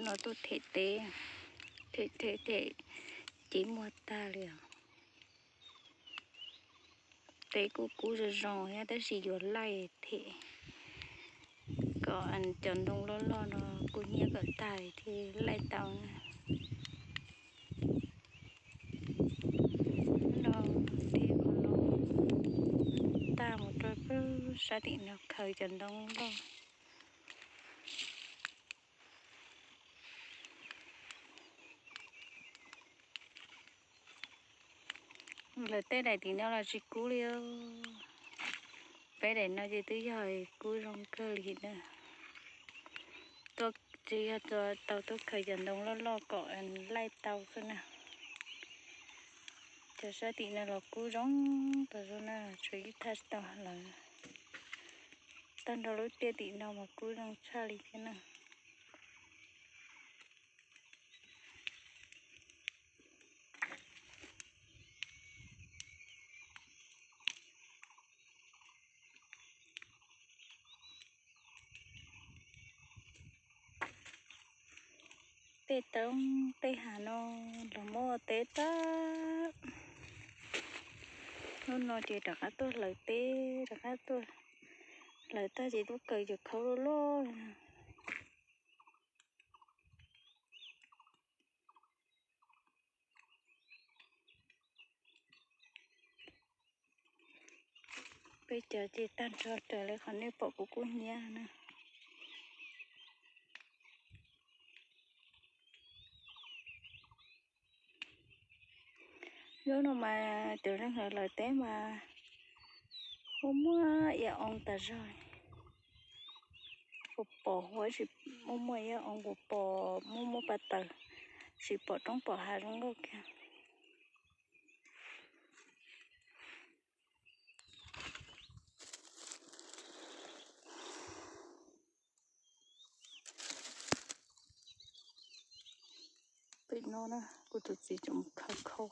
No tuaj them teb, them them them ces muag tag li os. Teb kuj kub zoo zoo thiab tab sis yuav laij them kom cov ntoo loj loj no kuj hnyiab kom tag thiaj laij tau na. No thiab qhov no tag mus rau sab tim no khaws cov ntoo loj. Lawv tej daim tim no los tsis kub li. Peb daim no ces twb yog kub zoo kawg li na. Tuaj tsis yog tau tuaj khaws cov ntoo loj loj kom laij tau xwb na. Cov sab tim no los kub zoo tas zog na, tshuav ib thaj tsis tau lawv. Tag nrho lub tiaj tim no mas kub zoo tshaj li thiab na. Tej roob tej hav no los muaj ua teb tag. Hnub no ces rov qab tuaj hlawv teb, rov qab tuaj hlawv tag ces tuaj kaw cov khaub loj loj. Peb cov ces tag nrho raws li qhov nej pom kuv kub hnyiab na. Zaub no mas cov neeg hlawv teb mas muaj muaj ia oo tas zog. Kuv pom huab tsis muaj muaj ia oo, kuv pom muaj muaj pas taws, tsis pom roob pom hav zoo nkauj kiag. Pem no na, kuv tus txiv tseem mus khaws khau,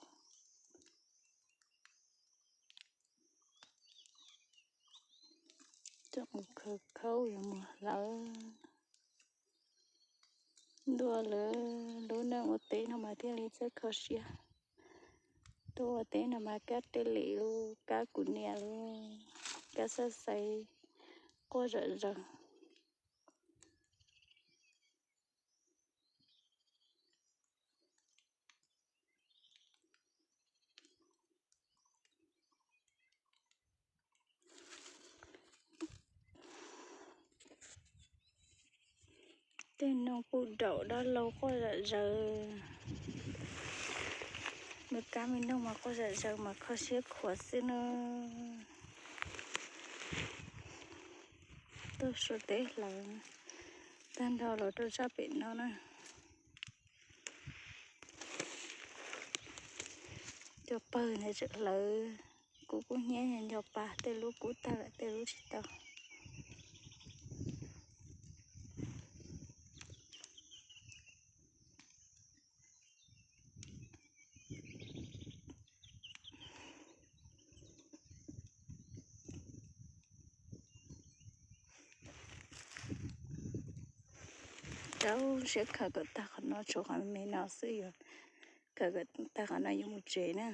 tseem mus khaws khau yuav mus hlawv. Ntuj, lawv lub neej ua teb no mas thiaj li txawj kho siab. Tuaj ua teb no mas kab tej li lub, kab kuv niam lub, kab xab xaiv quaj zom zaws. Tej noog kuj daum dab laug quaj zom zaws. Nws kab me noog mas quaj zom zaws mas kho siab khuav xwb na. Tuaj suav teb hlawv tag nrho los rau sab pem no na. Cov pawg ntawd tseem hlawv, kuv kub hnyiab nco pas, tej lub kub tag lawm tej lub tsis tau. Rau siab khaws kom tag qhov no, tshuav qhov me no xwb, yuav khaws kom tag qhov no yuav mus tsev na.